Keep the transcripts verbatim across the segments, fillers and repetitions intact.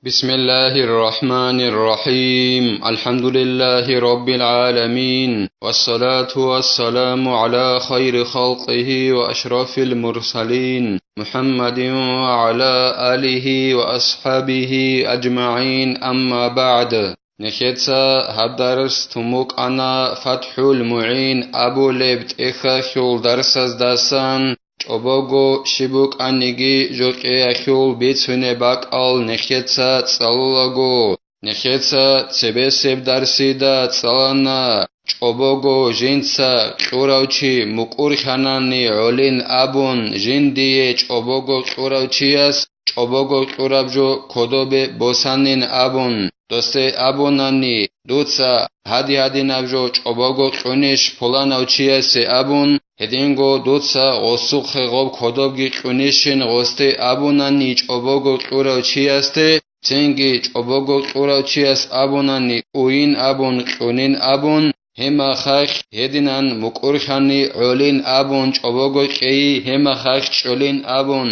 بسم الله الرحمن الرحيم. الحمد لله رب العالمين. والصلاة والسلام على خير خلقه وأشرف المرسلين محمد وعلى آله وأصحابه أجمعين. أما بعد. Нехеца гьаб дарс тун букӀана ФатхӀул МугӀин абулеб тӀехьалъул дарсаздасан, чӀобого щиб букӀаниги жокьеялъул бицунеб бакӀал нехеца цӀалулаго. Нехеца цебесеб дарсида цӀалана, чӀобого жинца кьурав чи мукӀурлъанани гӀолин абун, жиндие чӀобого кьурав чияс чӀобого кьураб жо кодобе босанин абун, досде абунани, дуца гьади-гьадинаб жо чӀобого кьунищ пуланав чиясе абун, гьединго дуца гъосухъе гъоб кодобги кьунищин гъосде абунани чӀобого кьурав чиясде, цинги чӀобого кьурав чияс абунани уйин абун, кьунин абун, гьемахахь гьединан мукӀурлъани гӀолин абун чӀобого кьейи, гьемахахь чӀолин абун.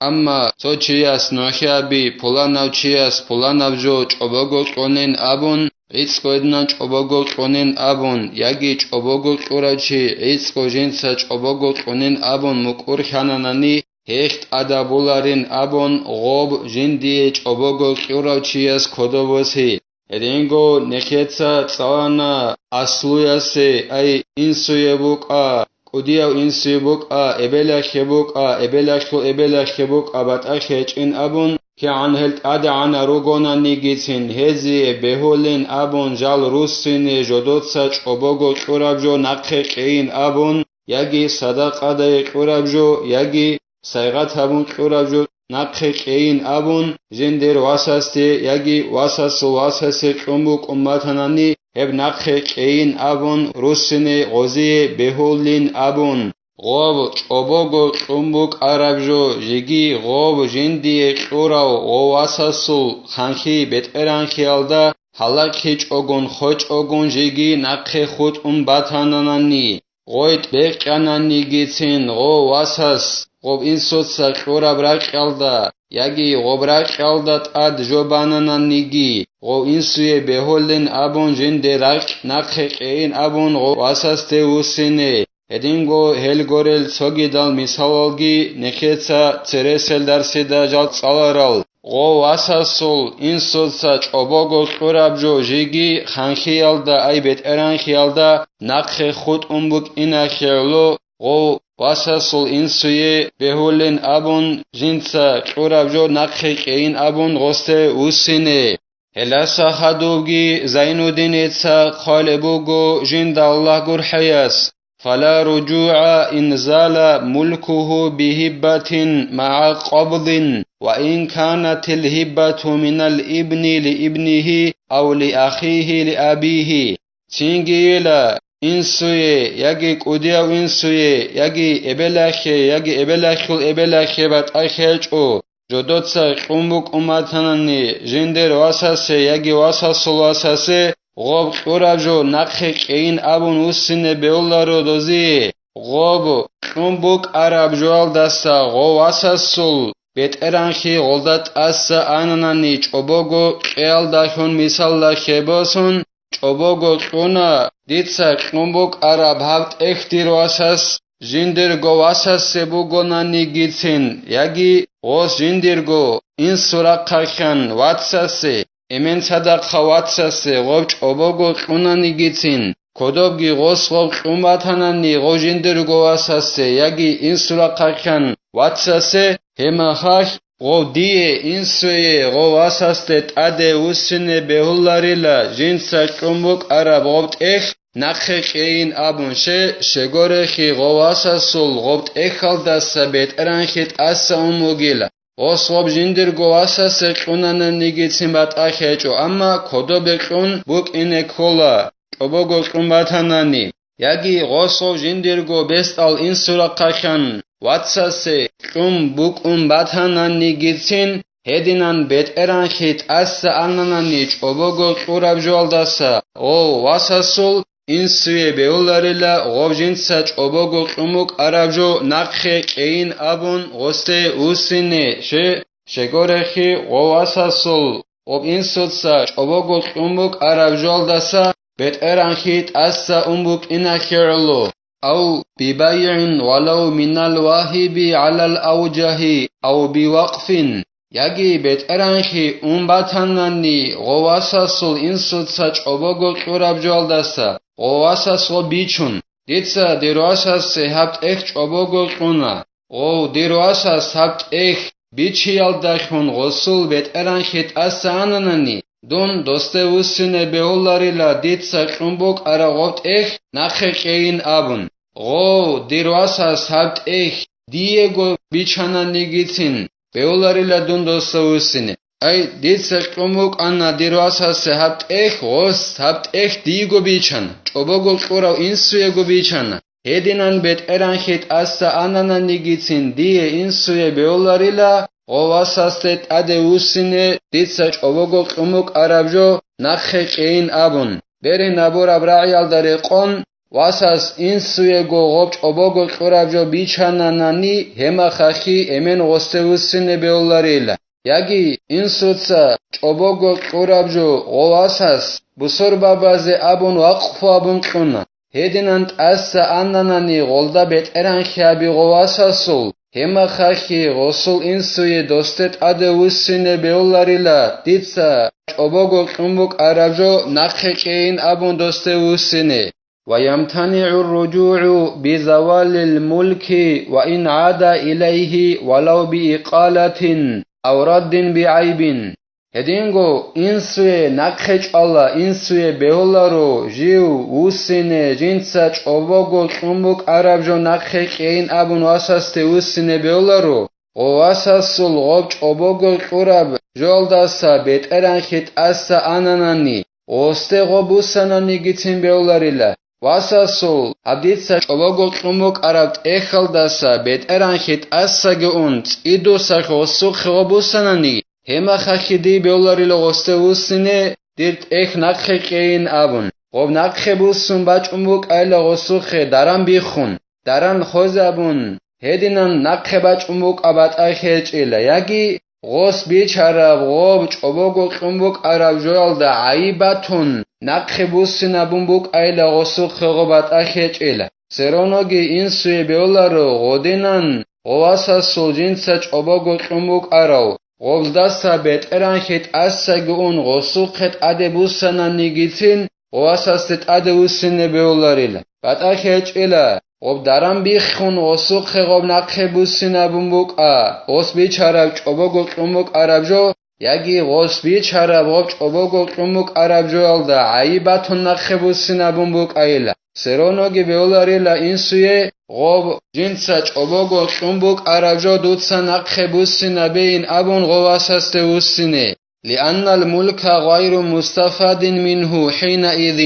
Амма цо чияс нухӀиаби пуланав чияс пуланаб жо чӀобого кьунин абун, гӀицӀго гьединан чӀобого кьунин абун, яги чӀобого кьурав чи гӀицӀго жинца чӀобого кьунин абун мукӀурлъананани, гьелъ тӀадабуларин абун гъоб жиндие чӀобого кьурав чияс кодобоси. Гьединго нехеца цӀалана аслуясе, ай инсуе букӀа, кӀудияв инсуе букӀа, эбелалъе букӀа, эбелалъул эбелалъе букӀа, батӀа хечӀин абун, кигӀан гьел тӀадегӀанал ругонанигицин, гьезие бегьулин абун жал руссине жодоца чӀобого кьураб жо нахъе кьейин абун, яги садакъадае кьураб жо, яги сайгъат гьабун кьураб жо нахъе кьейин абун, жиндир васасде яги васасул васасе кьун букӀун батанани, гьеб нахъе кьейин абун, руссине гъозие бегьулин абун. Гъоб чӀобого кьун букӀараб жо, жеги гъоб жиндие кьурав гъов васасул ханхи бетӀеранхиялда гьалакьичӀогун, хочӀогун жеги нахъе хутӀун батананани, гъой тӀекъананигицин гъов васас гъоб инсуца кьураб ракьалда яги гъоб ракьалда тӀад жо банананиги, гъов инсуе бегьулин абун жинде ракь нахъе кьейин абун гъов васасде вуссине. Гьединго гьел горел цогидал мисалалги нехеца цересел дарсида жал цӀаларал. Гъов васасул инсуца чӀобого кьураб жо жеги ханхиялда, ай бетӀеранхиялда нахъе хутӀун букӀиналъе гӀоло, гъов васасул инсуе бегьулин абун, жинца кьураб жо нахъе кьейин абун гъосде вуссине. Гьелдаса хадубги Зайнуддиница хъвалеб буго жинда Аллагь гурхӀаяс: «Фала руджугӀа ин зала мулкугьу бигьиббатин магӀа къабдин, ва ин канатил гьиббату минал ибни лиибнигьи ав лиахихьи лиабигьи». Цинги йила, инсуе, яги кӀудияв инсуе, яги эбелахье, яги эбелахьул эбелахье батӀа хечӀо, жодоца кьун букӀун батанани, жиндир васасе яги васасул васасе гъоб кьураб жо нахъе кьейин абун вуссине бегьуларо дозие. Гъоб кьун букӀараб жоялдаса гъов васасул бетӀеранхи гъолда тӀаса ананани, чӀобого кьеялдалъун мисалда хебосун, чӀобого кьуна, дица кьун букӀараб гьаб тӀехь дир васас жиндирго васасе бугонанигицин, яги гъос жиндирго инсурахъахьан вацасе, эмен цадахъа вацасе гъоб чӀобого кьунанигицин, кодобги гъос гъоб кьун батанани гъов жиндирго васасе яги инсурахъахьан вацасе, гьемахалъ гъов дие, инсуе, гъов васасде тӀаде вуссине бегьуларила жинца кьун букӀараб гъоб тӀехь нахъе кьейин абун, ще, щегорехи гъов васасул гъоб тӀехьалдаса бетӀеранхи тӀаса ун бугила. Гъос гъоб жиндирго васасе кьунананигицин батӀа хечӀо, амма кодобе кьун букӀине ккола, чӀобого кьун батанани. Яги гъос гъов жиндирго бесдал инсурахъахьан вацасе кьун букӀун батананигицин, гьединан бетӀеранхи тӀаса ананани, чӀобого кьураб жоялдаса гъов васасул инсуе бегьуларила гъов жинца чӀобого кьун букӀараб жо нахъе кьейин абун гъосде вуссине, ще, щегорехи гъов васасул гъоб инсуца чӀобого кьун букӀараб жоялдаса бетӀергьанлъи тӀаса ун букӀиналъе гӀоло, ав бибайгӀин валав минал вагьиби гӀалал авжагьи ав бивакъфин, яги бетӀергьанлъи ун батанани гъов васасул инсуца чӀобого кьураб жоялдаса, гъов васас гъоб бичун, дица дир васасе гьаб тӀехь чӀобого кьуна. Гъов, дир васас, гьаб тӀехь бичиялдалъун гъосул бетӀергьанлъи тӀаса ананани, дун досде вуссине бегьуларила дица кьун букӀараб гъоб тӀехь нахъе кьейин абун. Гъов, дир васас, гьаб тӀехь диего бичананигицин, бегьуларила дун досде вуссине. Ай, дица кьун букӀана дир васасе гьаб тӀехь, гъос, гьаб тӀехь диего бичан, чӀобого кьурав инсуего бичана. Гьединан бетӀергьанлъи тӀаса анананигицин дие инсуе бегьуларила гъов васасде тӀаде вуссине дица чӀобого кьун букӀараб жо нахъе кьейин абун. Берин абураб рагӀиялда рекъон, васас инсуего гъоб чӀобого кьураб жо бичананани, гьемахалъи эмен гъосде вуссине бегьуларила. Яги инсуца чӀобого кьураб жо гъов васас бусурбабазе абун вакъфу абун кьуна. Гьединан тӀаса ананани гъолда бетӀергьанлъи гьаби гъов васасул, гьемахалъи гъосул инсуе досде тӀаде вуссине бегьуларила дица чӀобого кьун букӀараб жо нахъе кьейин абун досде вуссине. ويمتنع الرجوع بزوال الملك وإن عاد إليه ولو بإقالة أو رد بعيب. Гьединго инсуе нахъе чӀвала, инсуе бегьуларо жив вуссине, жинца чӀобого кьун букӀараб жо нахъе кьейин абун васасде вуссине бегьуларо, гъов васасул гъоб чӀобого кьураб жоялдаса бетӀергьанлъи тӀаса ананани, гъосде гъоб буссананигицин бегьуларила. Васасул, гьаб дица чӀобого кьун букӀараб тӀехьалдаса бетӀергьанлъи тӀасаги ун, цӀидусалъ гъосухъе гъоб буссанани, гьемахалъи дие бегьуларила гъосде вуссине, дир тӀехь нахъе кьейин абун. Гъоб нахъе буссун бачӀун букӀайила гъосухъе даран биххун, даран хвезабун, гьединан нахъе бачӀун букӀа батӀа хечӀила, яги гъос бичараб гъоб чӀобого кьун букӀараб жоялда гӀайиб батун, нахъе буссинабун букӀайила гъосухъе гъоб батӀа хечӀила. Цероноги инсуе бегьуларо гъодинан гъов васасул жинца чӀобого кьун букӀарав, гъоблдаса бетӀергьанлъи тӀасаги ун гъосухъе тӀаде буссананигицин, гъов васасде тӀаде вуссине бегьуларила. БатӀа хечӀила, гъоб даран биххун гъосухъе гъоб нахъе буссинабун букӀа, гъос бичараб чӀобого кьун букӀараб жо, яги гъос бичараб гъоб чӀобого кьун букӀараб жоялда гӀайиб батун нахъе буссинабун букӀайила. Цероноги бегьуларила инсуе гъоб жинца чӀобого кьун букӀараб жо дуца нахъе буссинабейин абун гъов васасде вуссине. لأن الملك غير مستفاد منه حينئذ.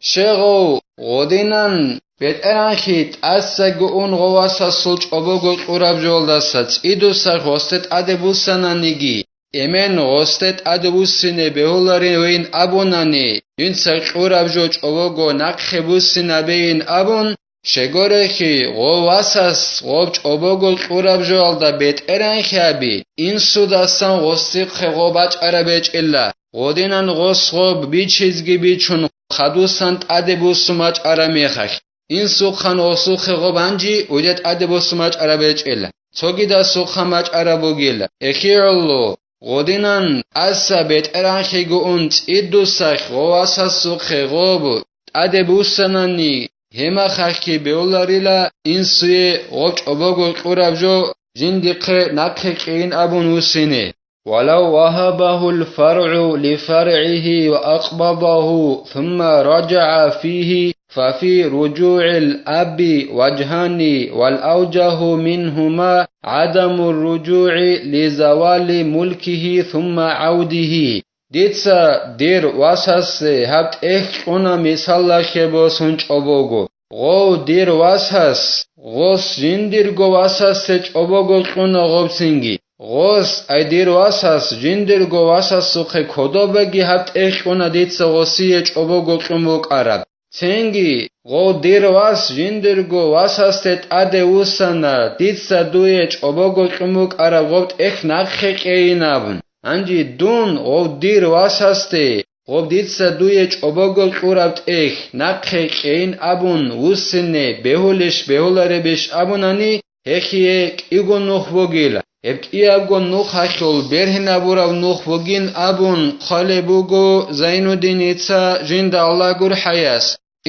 Щегъов гъодинан бетӀергьанлъи тӀасаги ун гъов васасул чӀобого кьураб жоялдаса цӀидусалъ гъосде тӀаде буссананиги, эмен гъосде тӀаде вуссине бегьуларевейин абунани, жинца кьураб жо чӀобого нахъе буссинабейин абун, щегорехи, гъов васас гъоб чӀобого кьураб жоялда бетӀергьанлъи гьаби, инсудасан гъосихъе гъоб бачӀараб гьечӀила, гъодинан гъос гъоб бичизги бичун, хадусан тӀаде буссун бачӀараб мехалъ. Инсухъан гъосухъе гъоб гьанжи уде тӀаде буссун бачӀараб гьечӀила, цогидасухъан бачӀараб бугила. Эхиоло, гъодинан тӀаса бетӀергьанлъиго ун цӀидусалъ гъов васасухъе гъоб тӀаде буссанани, гьемахалъги бегьуларила инсуе гъоб чӀобого кьураб жо жиндихъе нахъе кьейин абун вуссине. ولو وهبه الفرع لفرعه وأقبضه ثم رجع فيه ففي رجوع الأب وجهان والأوجه منهما عدم الرجوع لزوال ملكه ثم عوده. Дица дир васасе гьаб тӀехь кьуна мисалалъе босун чӀобого. Гъов дир васас, гъос жиндирго васасе чӀобого кьуна гъобцинги. Гъос, ай дир васас, жиндирго васасухъе кодобеги гьаб тӀехь кьуна дица гъосие чӀобого кьун букӀараб. Цинги, гъов дир вас жиндирго васасде тӀаде вуссана, дица дуе чӀобого кьун букӀараб гъоб тӀехь нахъе кьейин абун. Гьанже дун гъов дир васасде, гъоб дица дуе чӀобого кьураб тӀехь нахъе кьейин абун вуссине бегьулищ бегьуларебищ абунани, гьехие кӀиго нух бугила. Гьеб кӀиябго нухалъул бергьинабураб нух бугин абун хъвалеб буго Зайнуддиница, жинда Аллагь гурхӀаяс.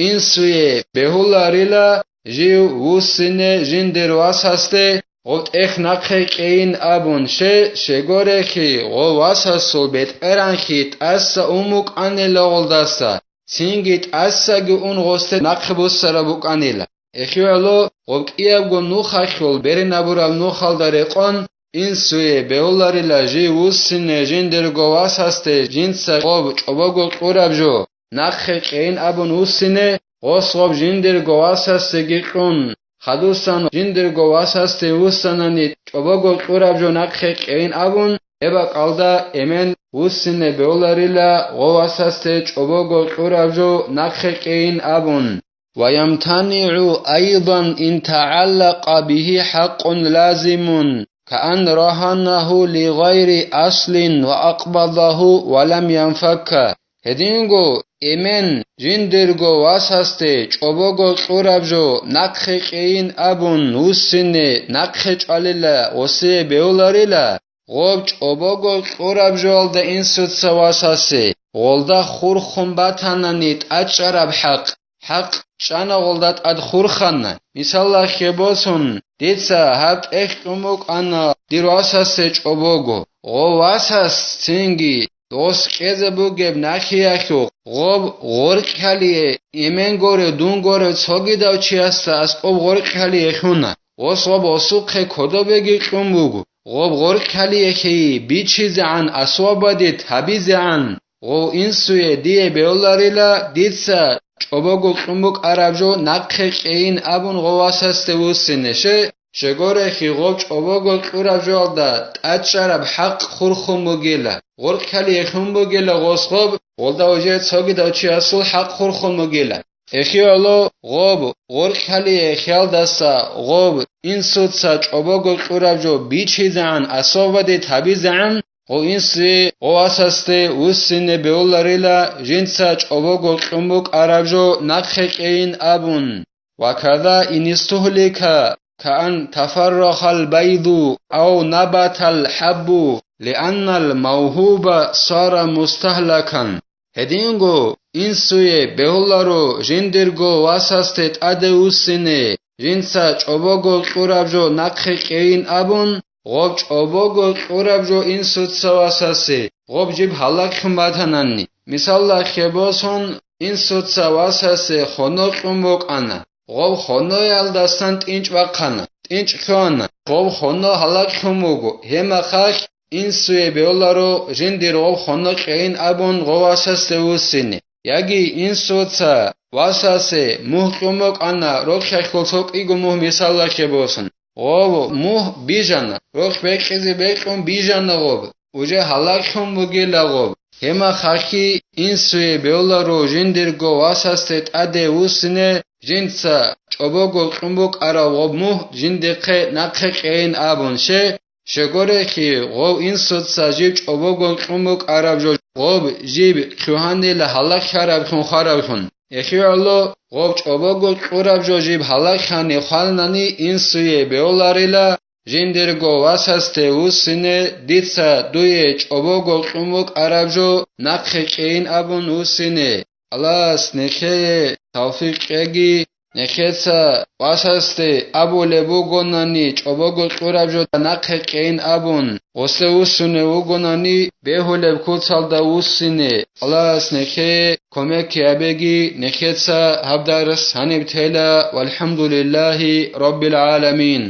Инсуе бегьуларила жив вуссине жиндир васасде гъоб тӀехь нахъе кьейин абун, ще, щегорехи гъов васасул бетӀергьанлъи тӀаса ун букӀанила гъолдаса, цинги тӀасаги ун гъосде нахъе буссараб букӀанила. Эхияло гъоб кӀиябго нухалъул беринабураб нухалда рекъон, инсуе бегьуларила жив вуссине жиндирго васасде жинца гъоб чӀобого кьураб жо нахъе кьейин абун вуссине, гъос гъоб жиндирго васасдеги кьун, хадусан жиндирго васасде вуссанани чӀобого кьураб жо нахъе кьейин абун, гьеб бакӀалда эмен вуссине бегьуларила гъов васасде чӀобого кьураб жо нахъе кьейин абун. ويمتنع أيضا إن تعلق به حق لازم، كأن رهنه لغير أصل وأقبضه ولم ينفك. Гьединго эмен жиндирго васасде чӀобого кьураб жо нахъе кьейин абун вуссине нахъе чӀвалила, гъосие бегьуларила, гъоб чӀобого кьураб жоялда инсуца васасе гъолда хурхун батанани тӀачӀараб хӀакъ, хӀакъ чӀана гъолда тӀад хурхана. Мисалалъе босун, дица гьаб тӀехь кьун букӀана дир васасе чӀобого. Гъов васас цинги дос кьезе бугеб нахиялъухъ гъоб гъоркьалие, эмен горе, дун горе, цогидав чиясда аскӀоб гъоркьалие хьуна. Гъос гъоб гъосухъе кодобеги кьун буго. Гъоб гъоркьалиялъе бичизегӀан, освободить гьабизегӀан, гъов инсуе дие бегьуларила дица чӀобого кьун букӀараб жо нахъе кьейин абун гъов васасде вуссине, ще, щегорехи гъоб чӀобого кьураб жоялда тӀачӀараб хӀакъ хурхун бугила, гъоркьалие хьун бугила гъос гъоб, гъолда уже цогидав чиясул хӀакъ хурхун бугила. Эхияло гъоб гъоркьалие хиялдаса гъоб инсуца чӀобого кьураб жо бичизегӀан, освободить гьабизегӀан, гъов инсуе гъов васасде вуссине бегьуларила жинца чӀобого кьун букӀараб жо нахъе кьейин абун. وكذا إن استهلك كأن تفرخ البيض أو نبت الحب لأن الموهوب صار مستهلكا. Гьединго инсуе бегьуларо жиндирго васасде тӀаде вуссине, жинца чӀобого кьураб жо нахъе кьейин абун, гъоб чӀобого кьураб жо инсуца васасе гъоб жиб гьалаглъун батанани. Мисалалъе босун, инсуца васасе хоно кьун букӀана. Гъоб хоноялдасан тӀинчӀ бахъана, тӀинчӀ лъугьана. Гъоб хоно гьалаглъун буго, гьеб мехалъ инсуе бегьуларо жиндир гъоб хоно кьейин абун гъов васасде вуссине. Яги инсуца васасе мугь кьун букӀана, рохьалъул цо кӀиго мугь мисалалъе босун. Гъоб мугь бижана, рохь бекьизе бекьун бижана гъоб, уже гьалаглъун бугила гъоб. Гьеб мехалъги инсуе бегьуларо жиндирго васасде тӀаде вуссине, жинца чӀобого кьун букӀараб гъоб мугь жиндихъе нахъе кьейин абун, ще, щегорехи гъов инсуца жиб чӀобого кьун букӀараб жо гъоб жиб лъугьанила гьалаглъараблъун хвараблъун. Эхияло гъоб чӀобого кьураб жо жиб гьалаглъани хванани инсуе бегьуларила жиндирго васасде вуссине, дица дуе чӀобого кьун букӀараб жо нахъе кьейин абун вуссине. Аллагьас нехее тавфикъ кьеги, нехеца васасде абулеб бугонани чӀобого кьураб жо нахъе кьейин абун, гъосде вуссунев вугонани бегьулеб куцалда вуссине. Аллагьас нехее кумек гьабеги, нехеца гьаб дарс гьаниб тела. ВалхӀамдулиллагьи раббил гӀаламин.